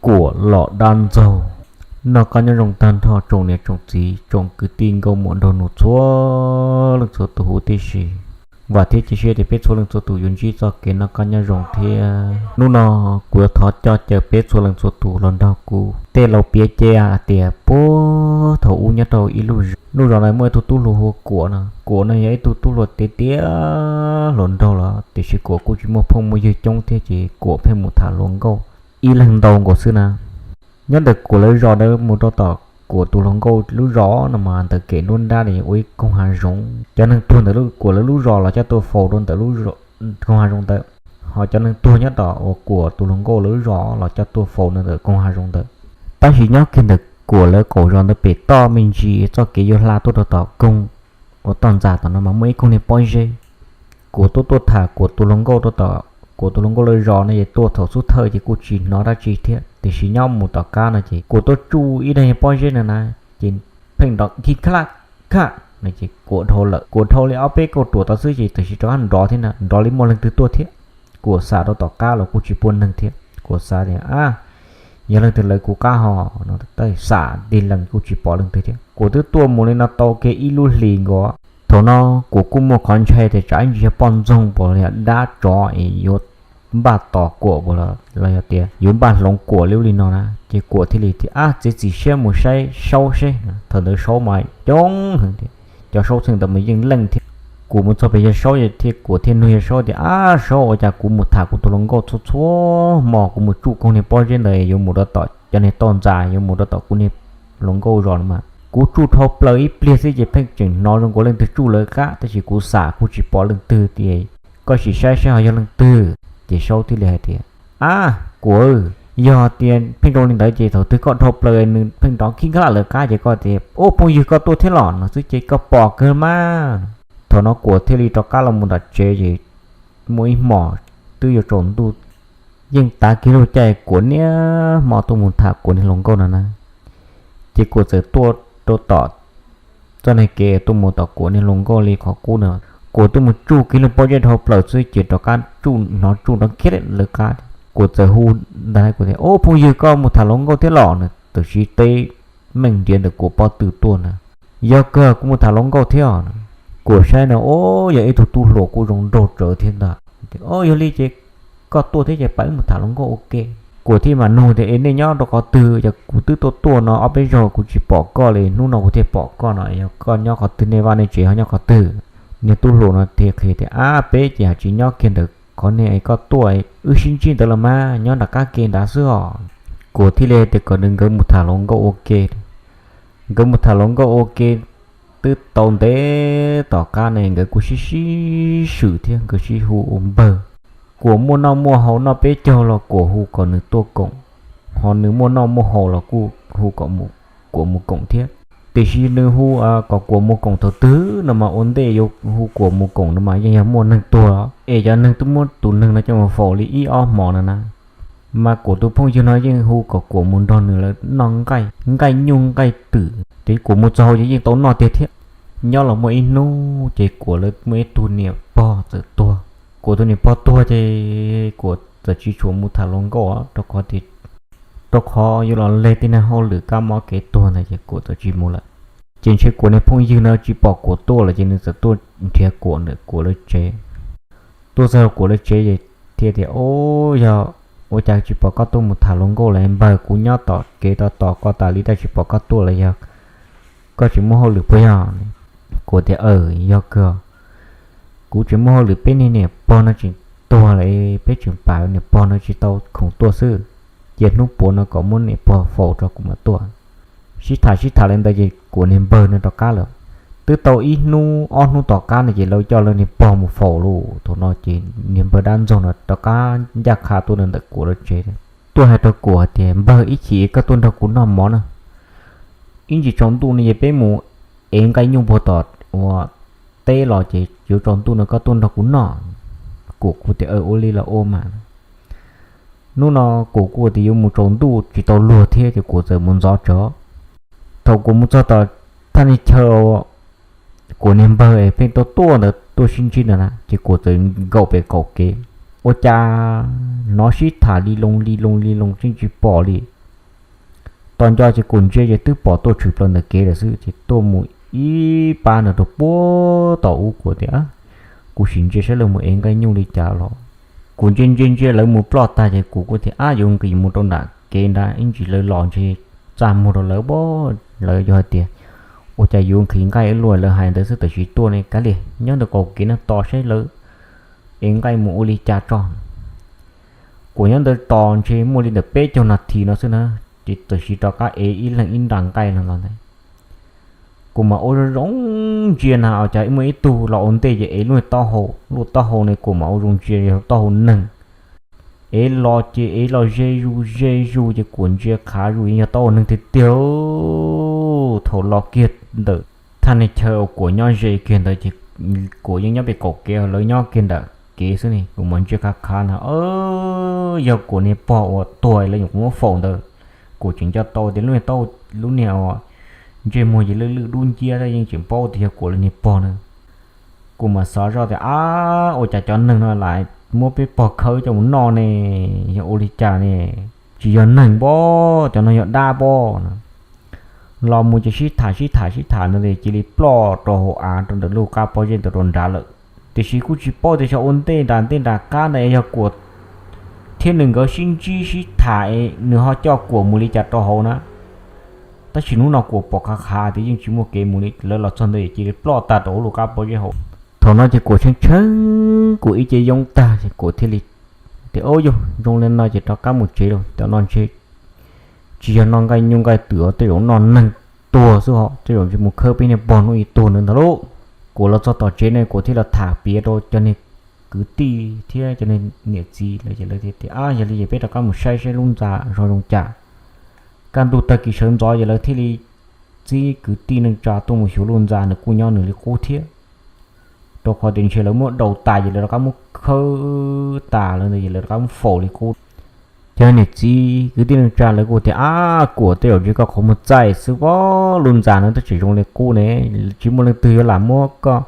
Kuam los dab ntxaug. Noj qab nyob zoo tag nrho tsoom niam tsoom txiv tsoom kwv tij nkauj muam nraug nus txhua leej txhua tus huv tib si. Vam thiab cia siab tias peb txhua leej txhua tus yuav ntsib txoj kev noj qab nyob zoo thiab. Hnub no kuv yuav thov coj caw peb txhua leej txhua tus los nrog kuv tej laus piav cev hais tias puag thaum ub nyob rau ib lub zos, lub zos no muaj ib tug tub hluas hu ua Kuam no. Kuam no yog ib tug tub hluas tiav tiav hluas nraug los tiam sis Kuam kuj tsis muaj phooj muaj ywg coob thiab ces Kuam pheej mus tham hluas nkauj ib leeg ntau nkaus xwb na. Nyob ntawm Kuam lawv zos ntawd mus rau tom Kuam tus hluas nkauj lub zos no mas ntawm kev nruab nrab ua ib koog hav zoov. Cov neeg tuag ntawm Kuam lawv lub zos los coj tuaj faus rau ntawm koog hav zoov ntawd, ho cov neeg tuag nyob tom uas Kuam tus hluas nkauj lawv lub zos los coj tuaj faus ntawm koog hav zoov ntawd. Tab sis nyob kiag ntawm Kuam lawv qaum zos ntawd pem toj me ntsis txoj kev yuav hla tuaj rau tom koog uas toj ntxas tom no mas muaj ib koog niag pob zeb. Kuam tuaj tuaj tham Kuam tus hluas nkauj rau tom Kuam tus hluas nkauj lawv zos no ces tuaj thaum xub thawj ces kuj tsis hnov dab tsi thiab, tiam sis nyob mus tom qab no ces Kuam tuaj tsuj ib daim pob zeb no na, ces pheej nrov khib kha khaj no ces Kuam dhau lawm. Kuam dhau li ob peb kauj ruam tau xwb ces tam sim rov qab nrov thiab na, nrov li muaj leej twg tuaj thiab. Kuam xam rau tom qab los kuj tsis pom neeg thiab. Kuam xav tias a, yog leej twg lawv kuv qab ho no, tab xam tig lees kuj tsis pom leej twg thiab. Kuam twb tuaj mus li no tau kiag ib lub hlis nkaus. Thaum no Kuam kuj muaj qhov ntshai tias tsam ib ntsis yog poj ntxoog puas yog dab tsov es yuav npaj tos Kuam puas los yog tias yuav npaj hloov Kuam li ub li no na, ces Kuam thiaj li tias a, txiav txim siab mus saib saub seb. Thaum ntawd saub mas coob heev tias, cov saub txheej ntawd mas yeej leej thiab. Kuam mus txog pem yawg saub thiab Kuam thiaj nug yawg saub tias a, saub, ua cas kuv mus tham kuv tus hluas nkauj txhua txhua hmo, kuv mus tsuj koog niag pob zeb ntawd yuav mus rau tom cov niag toj ntxas, yuav mus rau tom kuv niag hluas nkauj zos no mas kuv tsuj dhau plaws ib pliag xwb ces pheej tseem hnov zoo nkaus leej twg tsuj lawv qab, tab sis kuv xam kuj tsis pom leej twg tias, koj sim saib saib ho yog leej twg. Ces saub thiaj li hais tias a, Kuam, yog tias pheej zoo li ntawd ces thaum twg koj dhau plaws nws pheej nrov khib kha lawv qab ces koj tias ua phooj ywg koj tuaj thiab los no xwb ces koj pom kawg mas. Thaum no Kuam thiaj li rov qab los mus tom tsev ces muaj ib hmos twb yuav tsaus ntuj, yeej tav kiag lub caij Kuam niaj hmo tuaj mus tham Kuam niag hluas nkauj no na. Ces Kuam txawm tuaj rau tom txoj niag kev tuaj mus tom Kuam niag hluas nkauj li qhov qub na. Kuam tuaj mus tsuj kiag lub pob zeb dhau plaws xwb ces rov qab tsuj, hnov tsuj nrov khiab lawv qab. Kuam txawm hu ntag, Kuam tias ua phooj ywg koj mus tham hluas nkauj thiab los no, tam sim teb meej nriav ntawm Kuam pob tw tuaj na. Yog kawg, kuv mus tham hluas nkauj thiab os. Kuam saib no o, yog ib tug tub hluas kuj zoo nraug tsawv thiab ntag. O, yog li ces koj tuaj thiab ces pab wb mus tham hluas nkauj ua ke. Kuam thiaj mam nug tias es nej nyob rau qhov twg, yog kuv twb tuaj tuaj no ob peb zaug kuv tsis pom koj li, hnub no kuv thiaj pom koj no, yog koj nyob qhov twg, nej vaj nej tsev ho nyob qhov twg? Niag tub hluas no thiaj qhia tias a, peb ces haj tsis nyob kiag ntawm qhov niag koj tuaj, wb sib ntsib ntawd los mas nyob nram qab ke nrad xwb os. Kuam thiaj li tias kom nws nkawd mus tham hluas nkauj ua ke. Nkawd mus tham hluas nkauj ua ke twb tau ntev tom qab ne nkawd kuj sib sib swm thiab nkawd sib hu ua npawg. Kuam muaj noj muaj haus noj peb caug los Kuam hu kom nws tuaj koom, ho nws muaj noj muaj haus los kuj hu kom Kuam mus koom thiab. Tiam sis nws hu kom Kuam mus koom thaum twg no mas ua ntej yuav hu Kuam mus koom no mas yeej yog muaj neeg tuag es cov neeg twb muab tus neeg no coj mus faus li ib ob hmo no na. Mas Kuam tus phooj ywg no yeej hu kom Kuam mus nrog nws lawv noj nqaij, nqaij nyuj nqaij twm, ces Kuam mus txog ces yeej tau noj tiag thiab. Nyob los muaj ib hnub ces Kuam lawv muaj ib tug niam pog txawm tuag. Kuam tus niam pog tuag ces Kuam txawm tsis tshua mus tham hluas nkauj rau qhov, rau qhov yuav los leg tej niag hauj lwm kab mob kev tuag ntawd ces Kuam txawm tsis mus lawm. Ces ntshe Kuam niag phooj ywg no tsis pom Kuam tuaj lawm ces nws txawm tuaj nrhiav Kuam ntawm Kuam lawv tsev. Tuaj txog Kuam lawv tsev ces thiaj tias o, yog ua cas tsis pom koj tuaj mus tham hluas nkauj lawm npawg, kuv nyob tom kev tos tos koj tas li tab sis tsis pom koj tuaj lawm, yog koj tsis muaj hauj lwm puas yog? Kuam tias aw, yog kawg, kuv tsis muaj hauj lwm, peb niag niam pog no tseem tuag lawm, peb tseem pam niam pog no tsis tau khoom tuaj xwb, cia hnub puav no kom muab niam pog faus rau kuv mam tuaj. Sib tham sib tham li ntawd ces Kuam niag npawg no rov qab lawm. Twb tau ib hnub ob hnub tom qab no ces lawv coj lawv niag pog mus faus lawm. Thaum no ces niag npawg dab ntxaug no rov qab ncaj qha tuaj ntawm Kuam lawv tsev, tuaj hais rau Kuam tias npawg, ib chim koj tuaj nrog kuv noj mov na, ib ntsis tsaus ntuj no ces peb mus ev nqaij nyuj puag tom ua teb los ces yuav tsaus ntuj no koj tuaj nrog kuv noj. Kuam kuj tias aw, ua li los ua mas. Hnub no Kuam kuj tias yuav mus tsaus ntuj tsis tau luag thiab ces Kuam txawm mus ntxov tsawv. Thaum Kuam mus txog tom thaj niag chaw Kuam niag npawg es pheej tuaj tuaj ntawd tuaj sib ntsib ntawd na ces Kuam txawm nkaum pem qaum kev, ua cas hnov sib tham li loo li loo li loo tseem tsis pom li. Tos nco ces Kuam ntsia ces twb pom tuaj tshwm plaws ntawm kev lawm xwb, ces tuaj mus ib pab nrog rau puag tom ub. Kuam tias, kuv sim ntsia saib lawv mus ev nqaij nyuj li cas los. Kuam ntsia ntsia ntsia lawv mus ploj tag ces Kuam kuj tias, ab, yuav nqis mus rau nram kev nrad ib ntsis lawv los ntshe txaj muag rau lawv pab. Lawv yog hais tias ua cas yuav nqhis nqaij ib luaj lawv hais ntawd xwb, tam sim tuaj ne kav liam nyob ntawm kaum kev no tos saib lawv ev nqaij mus ua li cas tso. Kuam nyob ntawd tos ntshe muaj li ntawm peb caug nas this no xwb na, ces tam sim rov qab ev ib leeg ib nra nqaij no los ntag. Kuam mas ua zoo zoo ntsia na, ua cas muaj ib tug los ua ntej ces ev lub taub hau, lub taub hau ne Kuam mas ua zoo ntsia yog taub hau neeg. Ev los ces ev los ze zus ze zus ces Kuam ntsia qhav zus yog taub hau neeg tiag tiag. Thaum los kiag ntawm thaj niag chaw uas Kuam nyob ze kiag ntawd ces Kuam yeej nyob pem kaum kev, lawv nyob kiag nram kev xwb ne. Kuam mas ntsia qhav qhav na, yog Kuam niag pog uas tuag lawv nyuam qhuav muab faus ntawd. Kuam tseem nco tau tias lub niag taub, lub niag uas ntsej muag ces lwj lwj dub nciab, yeej tseem paub tias yog Kuam lawv niag pog na. Kuam mas xav zoj tias, ab, ua cas cov neeg no lam muab peb pog khawb coj mus noj ne, yog ua li cas ne? Tsis yog neeg pob, cov no yog dab pob no. Los mus ces sib tham sib tham sib tham no cia li ploj rau hauv av rau ntawm lub qab pob zeb ntawd rau nrad lawm. Tiam sis kuj tsis paub tias xyov ua ntej nram ntej nram qab ntawd yog Kuam thiab nws nkawd sib ntsib sib tham es nws ho coj Kuam mus li cas rau hauv na. Tab sis hnub no Kuam pom qhav qhav tias yeej tsis muaj kev mus li, lawv los txog ntawd cia li ploj tag rau hauv lub qab pob zeb hauv. Thaum no ces Kuam tshee tshee, Kuam ib ce yoob tag ces Kuam thiaj li tias, ub, yog zoo li no ces rov qab mus tsev lauj, cov no ntshe tsis yog noj nqaij nyuj nqaij twm, tej zaum noj neeg tuag xwb ho, tej zaum ntshe mus khawb peb niag pog hnub ib tuag ntawd ntag lauj. Kuam los txog tom tsev ne Kuam thiaj los tham piav rau cov niag kwv tij thiab cov niag niam txiv lawv ces lawv tias, ab, yog li ces peb rov qab mus saib saib lub ntxa zoo zoo cas. Kaj ntug tag kis sawv ntxov ces lawv thiaj li txib kwv tij neej tsa tuaj mus xyuas lub ntxa, nws kuj nyob nws li qub thiab. Rau qhov tias ntshe lawv muab daus tas ces lawv rov qab muab khawb tas lawm ntawd ces lawv rov qab muab faus li qub. Cov niam txiv kwv tij neej tsa lawv kuj tias, ab, Kuam, tej zaum ntshe koj qhov muag txaij xwb pob, lub ntxa no twb tseem zoo li qub ne, tsis muaj leej twg yuav lam muab koj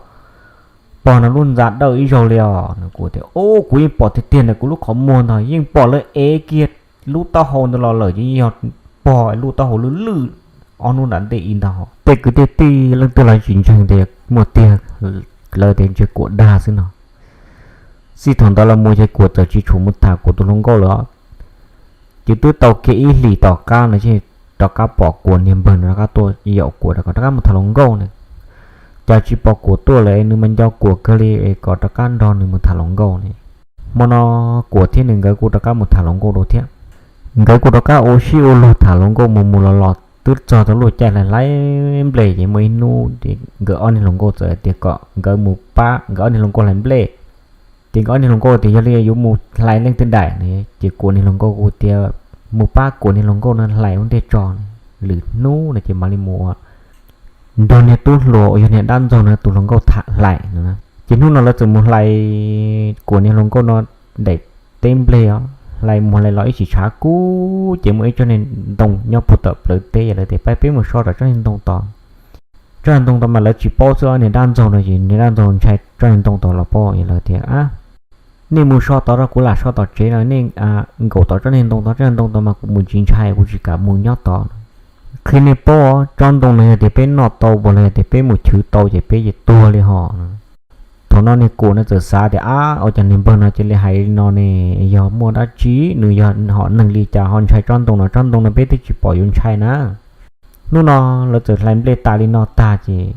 pog no lub ntxa dawj ib zaug li os. Kuam tias, ub, kuv yeej pom tiag tiag ntawm kuv lub qhov muag ntag, yeej pom lawv ev kiag lub taub hau ntawd los lawm ces yeej yog pog lub taub hau lwj lwj ob hnub nram ntej ib ntag. Tej kwv tej tij leej twg los tsis ntseeg tias muaj tiag, lawv tias ntshe Kuam dag xwb no. Txij thaum ntawd los mus ces Kuam txawm tsis tshua mus tham Kuam tus hluas nkauj lawm. Ces twb tau kiag ib hlis tom qab no ces rov qab pom Kuam niag npawg no rov qab tuaj yaum Kuam kom rov qab mus tham hluas nkauj na. Cas tsis pom Kuam tuaj lawm, nws mas nco Kuam kawg li es kom rov qab nrog nws mus tham hluas nkauj ne. Hmo no Kuam thiab nws nkawd kuj rov qab mus tham hluas nkauj dua thiab. Nkawd kuj rov qab ua sib ua luag tham hluas nkauj mus mus los los twb txog rau lub caij hlais hlais nplej ces muaj ib hnub ces nkawd ob niag hluas nkauj txawm hais tias kom nkawd mus pab nkawd ob niag hluas nkauj hlais nplej. Ces nkawd ob niag hluas nkauj tias yog li yuav mus hlais leej twg daim no, ces Kuam niag hluas nkauj kuj tias mus pab Kuam niag hluas nkauj no hlais ua ntej tso, lwm hnub no ces mam li mus ua nrog niag tub hluas uas yog niag dab ntxaug no tus hluas nkauj tham hlais no. Ces hnub no lawv txawm mus hlais Kuam niag hluas nkauj no daim teb nplej os, hlais mus hlais los ib chim tshav kub ces muaj ib tsob niag ntoo nyob puag tom plawv teb, lawv tias pab peb mus so rau tsob niag ntoo tod. Tsob niag ntoo tod mas lawv tsis paub xwb, niag dab ntxaug no ces niag dab ntxaug ntshai tsob niag ntoo tod los paub, lawv tias, nej mus so tod rau kuv lam so tom tsev no, nej nkaum tom tsob niag ntoo tod, tsob niag ntoo tod mas kuv mus tsis ntshai, kuv tsis kam mus nyob tod. Qhia nej paub, tsob ntoo no yog tias peb noj tau los yog tias peb mus chwv tau ces peb yeej tuag li ho. Thaum no niag Kuam no txawm xav tias, ab, ua cas niag npawg no cia li hais li no ne, yog muaj dab tsi, nws yog hom neeg li cas ho ntshai tsob ntoo no, tsob ntoo no peb twb tsis pom yuav ntshai na. Hnub no lawv txawm hlais nplej tas li no tag ces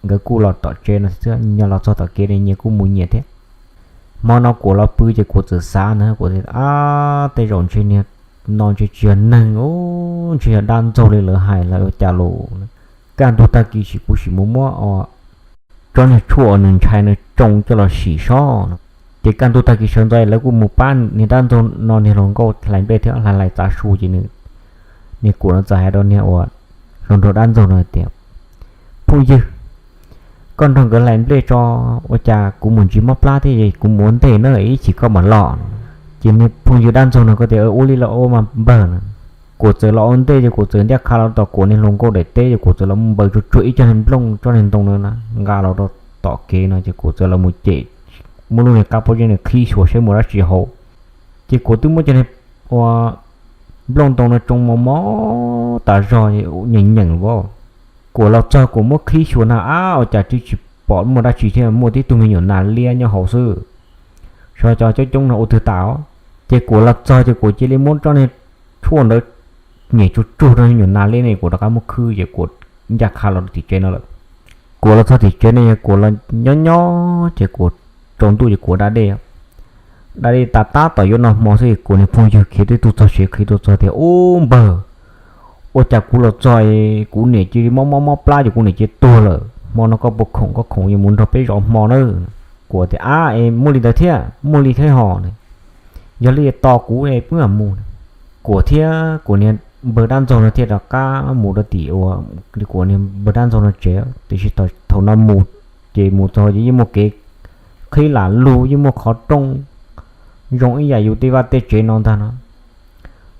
nkawd kuj los tom tsev no xwb, nyias los txog tom kev nyias kuj mus nyias thiab. Hmo no Kuam los pw ces Kuam txawm xav ntag, Kuam tias, ab, tej zaum ntshe niag no ntshe tsis yog neeg, ntshe yog dab ntxaug li lawv hais lawm ua cas los. Kaj ntug tag kis sim kuv sim mus muab tsob niag tshuaj uas nws ntshai no tsoo coj los sim sob no. Ces kaj ntug tag kis sawv ntxov lawv kuj mus pab niag dab ntxaug no niag hluas nkauj hlais nplej thiab, hlais hlais txav su ces nws, niag Kuam no txawm hais rau niag uas hluas nraug dab ntxaug no tias, phooj ywg, koj nrog nkawd hlais nplej tso, ua cas kuv mus ntsis mob plab thiab es kuv mus ua ntej na, ib chim koj mam los. Ces niag phooj ywg dab ntxaug no kuj tias, ua li los ua mas npawg na. Kuam txawm los ua ntej ces Kuam txawm ntiab qha los tom Kuam niag hluas nkauj daim teb ces Kuam txawm los npaws tsuag tsuag ib co niag nplooj tsob niag ntoo no na, nqa los rau tom kev no ces Kuam txawm los mus cem, muab lub niag qab pob zeb no qhib xyuas saib muaj dab tsi hauv. Ces Kuam twb muab cov niag ua nplooj ntoo no tsoo mos mos tas zog nyeem nyeem vauv. Kuam los txog Kuam muab qhib xyuas na, ab, ua cas twb tsis pom muaj dab tsi thiab, muaj tib tug me nyuam nas liab nyob hauv xwb. Xyov cov coob coob no ua twg tas os. Ces Kuam los txog ces Kuam cia li muab tsob niag tshuaj ntawd nyem tsuag tsuag rau me nyuam nas liab ne, Kuam rov qab muab khwb ces Kuam ncaj qha los tim tsev no lawm. Kuam los txog tim tsev ne, Kuam los nyob nyob ces Kuam tsaus ntuj ces Kuam da dej. Da dej tas tab tom yuav noj hmo xwb, Kuam niag phooj ywg khiav tib tug txog tsev qhia tuaj txog tias, Ub npawg, ua cas kuv los txog kuv niam cia li mob mob mob plab ces kuv niam cia li tuag lawm. Hmo no koj puas khoom, koj khoom yuav mus nrog peb zov hmo na? Kuam tias, Ab, es muaj li ntawd thiab, muaj li thiab hos ne. Yog li tos kuv es peb mam mus. Kuam thiab Kuam niag npawg dab ntxaug no thiaj rov qab mus rau tim ua Kuam niag npawg dab ntxaug no tsev, tiam sis thaum no mus ces mus txog ces yeej muaj kev qhib lam lug, yeej muaj qhov rooj zoo ib yam yus tej vaj tej tsev no ntag no.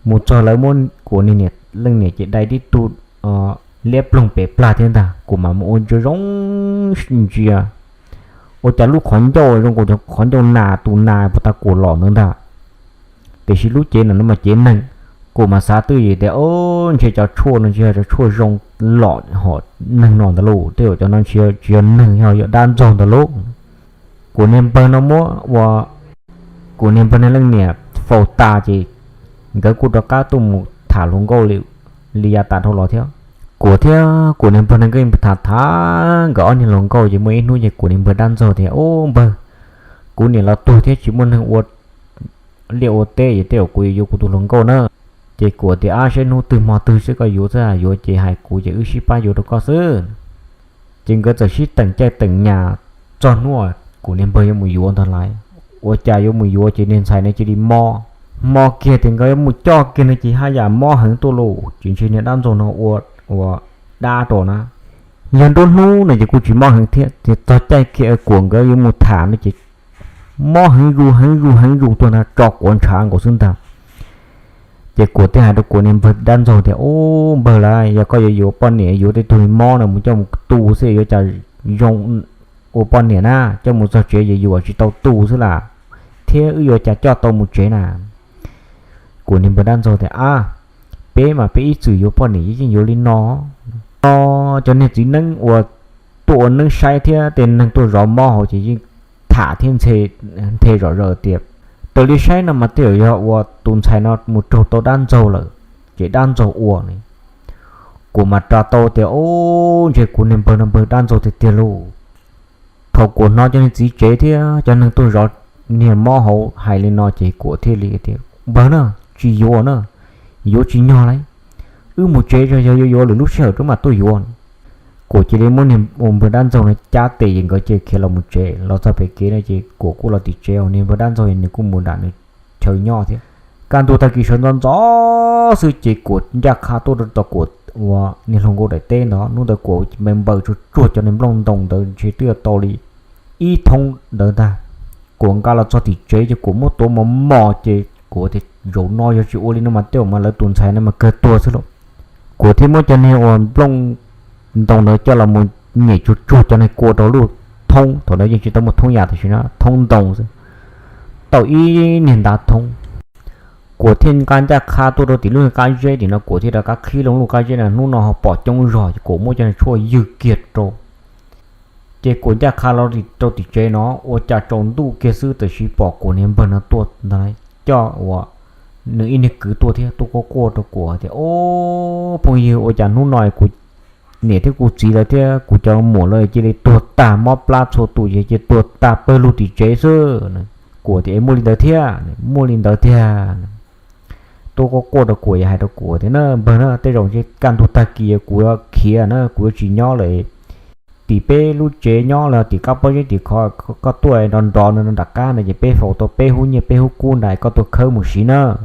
Mus txog lawv muab Kuam niag niam leej niam ces dai tib tug liab ploog pem plag thiab ntag, Kuam mam mus ua ntsia zoo ntsia, ua cas lub qhov ncauj zoo nkaus cov qhov ncauj nas, tus nas puag ta Kuam lom ntawd ntag. Tiam sis lub cev no mas cev neeg. Kuam mas xav twj ywm tias, Ob, ntshe cov tshuaj no ntshe yog cov tshuaj zoo lom hom neeg no ntag lauj, tej zaum cov no tsis yog neeg, yog dab ntxaug ntag lauj. Kuam niag npawg no muab ua, Kuam niag npawg niag leej niam faus tas ces nkawd kuj rov qab tuaj mus tham hluas nkauj li yav tas dhau los thiab. Kuam thiab Kuam niag npawg no nkawd tham tham nkawd ob niag hluas nkauj ces muaj ib hnub ces Kuam niag npawg dab ntxaug tias, Ub npawg, kuv niam los tuag thiab tsis muaj neeg ua liaj ua teb es tej zaum kuv yuav yuav kuv tus hluas nkauj na. Ces Kuam tias, Ab, saib hnub twg hmo twg xwb koj yuav xwb, yuav ces hais kuv ces wb sib pab yuav rau koj xwb. Ces nkawd txawm sib teem caij teem nyav txog hnub Kuam niag npawg yuav mus yuav ntag lauj. Ua cas yuav mus yuav ces niag ntxhais no cia li mob. Mob kiag ces nkawd yuav mus coj kiag no ces haj yam mob heev tuaj lauj, ces ntshe niag dab ntxaug no ua, ua dab rau na. Yog nruab hnub no ces kuj tsis mob heev thiab, ces txog caij kiag Kuam nkawd yuav mus tham no ces mob heev zus heev zus heev zus tuaj ntag, tso quav ntshav nkaus xwb ntag. Ces Kuam thiaj hais rau Kuam niag npawg dab ntxaug tias, Ub npawg lauj, yog koj yuav yuav poj niam yuav tej tug mob no mus coj mus tu xwb yuav cas zoo ua poj niam na, coj mus txog tsev yuav yuam tsis tau tu xwb las, thiab wb yuav cas coj tau mus tsev na. Kuam niag npawg dab ntxaug tias, Ab, peb mas peb ib txwm yuav poj niam yeej yuav li no. No cov niag txiv neeb uas tuaj ua neeb saib thiab tej neeg tuaj zov mob hauv ces yeej tham thiab nthe zom zaws tias, Raws li saib no mas tej zaum yog ua tus ntxhais no mus raug tau dab ntxaug lawm, ces dab ntxaug ua ne. Kuam mas ras tau tias, Ub, ntshe kuv niag npawg no npawg dab ntxaug tiag tiag lauj. Thaum Kuam hnov cov niag txiv tsev thiab cov neeg tuaj zov niag mob hauv hais li no ces Kuam thiaj li tias, Npawg na, tsis yuav na, yuav tsis nyog lauj. Wb mus tsev, yog yuav yuav lwm lub sij hawm wb mam tuaj yuav. Kuam cia li muab niag ua npawg dab ntxaug no cab tes es nkawd cia li khiav los mus tsev. Los txog pem kev no ces Kuam kuj los tim tsev, niag npawg dab ntxaug nws kuj mus nram nws chaw nyob thiab. Kaj ntug tag kis sawv ntxov ntxov xwb ces Kuam ncaj qha tuaj rau tom Kuam ua niag hluas nkauj daim teb ntawd. Hnub ntawd Kuam npawg npawg tsuag tsuag cov niag nplooj ntoo ntawd ntshe twb tau li ib thoob ntawd ntag. Kuam nqa los txog tim tsev ces Kuam muab tuav mos mos ces Kuam tias, Zaum no yog tsis ua li no mas tej zaum mas lawv tus ntxhais no mas kawg tuag xwb lauj. Kuam thiaj muab cov niag uas nplooj ntoo ntawd coj los mus nyem tsuag tsuag cov niag kua rau lub thoob, thaum ntawd yeej tsis tau muaj thoob yam tam sim no, thoob ntoo xwb, tau ib niag ntav thoob. Kuam thiaj nqa ncaj qha tuaj rau tim lub qab zeb tim no, Kuam thiaj rov qab qhib loo lub qab zeb no, hnub no ho pom coob zog ces Kuam muab cov niag tshuaj ywg kiag rau. Ces Kuam ncaj qha los rau tim tsev no, ua cas tsaus ntuj kiag xwb tam sim pom Kuam niag npawg no tuaj ntag, coj uas nws ib niag kwv tuaj thiab tuaj quaj quaj rau Kuam tias, Ob phooj ywg, ua cas hnub no kuv niam thiab kuv txiv lawv thiab kuv cov muam lawv cia li tuag tag, mob plab txhua tus ces cia li tuag tag pawg lug tim tsev xwb. Kuam tias, Es muaj li ntawd thiab? Muaj li ntawd tiag. Tuaj quaj quaj rau Kuam, hais rau Kuam tias, Na npawg na, tej zaum ntshe kaj ntug tag kis kuv yuav khiav na, kuv yuav tsis nyob lawm. Tim peb lub tsev nyob los tim qab pob zeb tim khov, koj tuaj nrov nrov no nram qab no ces peb faus tau peb hub nyiaj peb hub kub nrad, koj tuaj khawb mus siv na.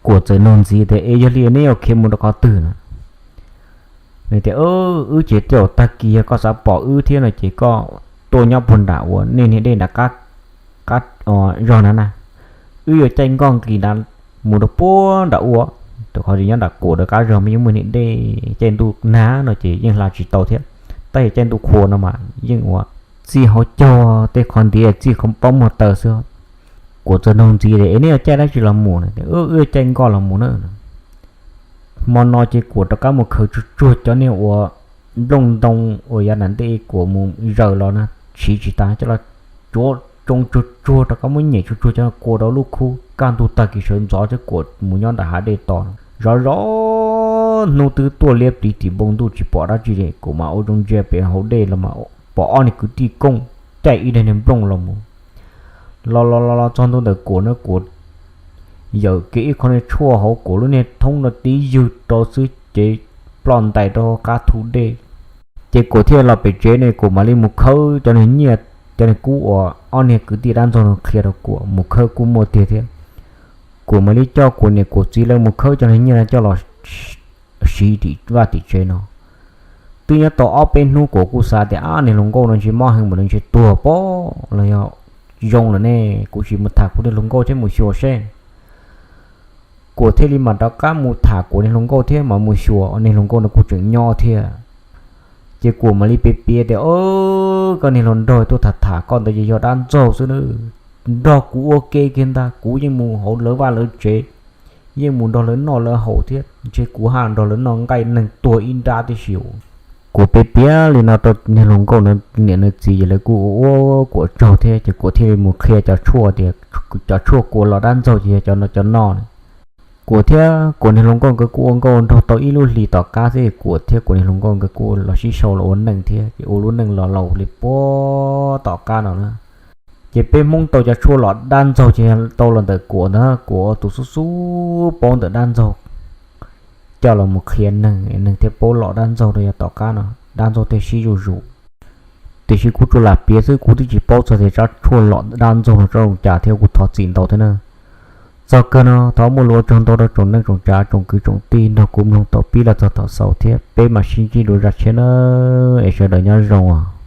Kuam txawm nug ntxiv tias, Es yog li neb yuav khiav mus rau qhov twg na? Nws tias, Wb ces tej zaum tag kis yog koj xav pom wb thiab no ces koj tuaj nyob puag nram uas nej niag dej nram qab, qab zog na na. Wb yuav caij nkoj nqis nrad mus rau puag nram ua, rau qhov nyob nram Kuam rau qab zog mas yeej muaj niag dej, caij ntuj nag no ces yeej hla tsis tau thiab. Tab sis caij ntuj qhua no mas yeej ua txij hauv caug tej qhov ntiav, txij pob muag taw xwb. Kuam txawm nug ntxiv tias, Es neb yuav caij dab tsi los mus na? Wb yuav caij nkoj los mus na. Hmo no ces Kuam rov qab mus khaws tsuag tsuag cov niag uas nplooj ntoo uas yav nram ntej Kuam mus zaws los na, siv tsis tas coj los tsuav tsoo tsuag tsuag rov qab muab nyem tsuag tsuag cov kua rau lub khub. Kaj ntug tag kis sawv ntxov thiab Kuam mus nyob nram hav dej tos. Zov zov hnub twb tuaj liab pliv tim npoo ntuj tsis pom dab tsi li, Kuam mas ua zoo ntsia pem hauv dej los mas pom ob niag kwv tij kooj caij ib daig niag nplooj los mus. Los los los los txog ntua ntawm Kuam na, Kuam yawm kiag ib qho niag tshuaj hauv Kuam lub niag thoob no tib ywg rau xwb ces ploj ntais rau qab thu dej. Ces Kuam thiaj los pem tsev ne, Kuam mam li mus khawb cov niag nyiaj, cov niag kub uas ob niag kwv tij dab ntxaug no qhia rau Kuam, mus khawb kuj muaj tiag thiab. Kuam mam li coj Kuam niam Kuam txiv lawv mus khawb cov niag nyiaj no coj los siv tim vaj tim tsev no. Twb nyob tau ob peb hnub Kuam kuj xav tias, ab, niag hluas nkauj no ntshe mob heev npaum no ntshe tuag pob los yog zoo lawm ne, kuv sim mus tham kuv niag hluas nkauj thiab mus xyuas seb. Kuam thiaj li mam rov qab mus tham Kuam niag hluas nkauj thiab mas mus xyuas niag hluas nkauj no kuj tseem nyob thiab. Ces Kuam mam li piav piav tias, o, koj niag hluas nraug tuaj tham tham koj ntawd ces yog dab ntxaug xwb na. Nrog kuv ua ke kiag ntag, kuv yeej mus hauv lawv vaj lawv tsev, yeej mus nrog lawv noj lawv haus thiab, ntshe kuv haj nrog lawv noj nqaij neeg tuag ib nrab tib si. Kuam piav piav li no rau niag hluas nkauj nws niam nws txiv ces lawv kuj ua Kuam tsaug thiab ces Kuam thiaj li mus qhia cov tshuaj tias cov tshuaj Kuam los dab ntxaug ces yog cov no cov no na. Kuam thiab Kuam niag hluas nkauj nkawd kuj ua nkauj nraug tau ib lub hlis tom qab xwb, Kuam thiab Kuam niag hluas nkauj nkawd kuj los sib sau los ua neej thiab ces ua lub neej los laus li puag tom qab no na. Ces peb Hmoob tau cov tshuaj los dab ntxaug ces tau los ntawm Kuam ntag, Kuam ua tus xub xub paub ntawm dab ntxaug coj los mus qhia neeg, neeg thiaj paub los dab ntxaug rau yav tom qab no, dab ntxaug thiaj sib zuj zus. Tiam sis kuv tsuas lam piav xwb, kuv twb tsis paub txog tias tsab tshuaj los dab ntxaug no zoo cas thiab, kuv thov txim ntau thiab na. Txog kawg no thov muaj lus ua tsaug ntau rau tsoom neej tsoom tsav tsoom kwv tsoom tij nrog kuv mloog tau pib los txog thaum xaus thiab peb mam sib ntsib dua zaj tshiab na, es sawv daws nyob zoo os.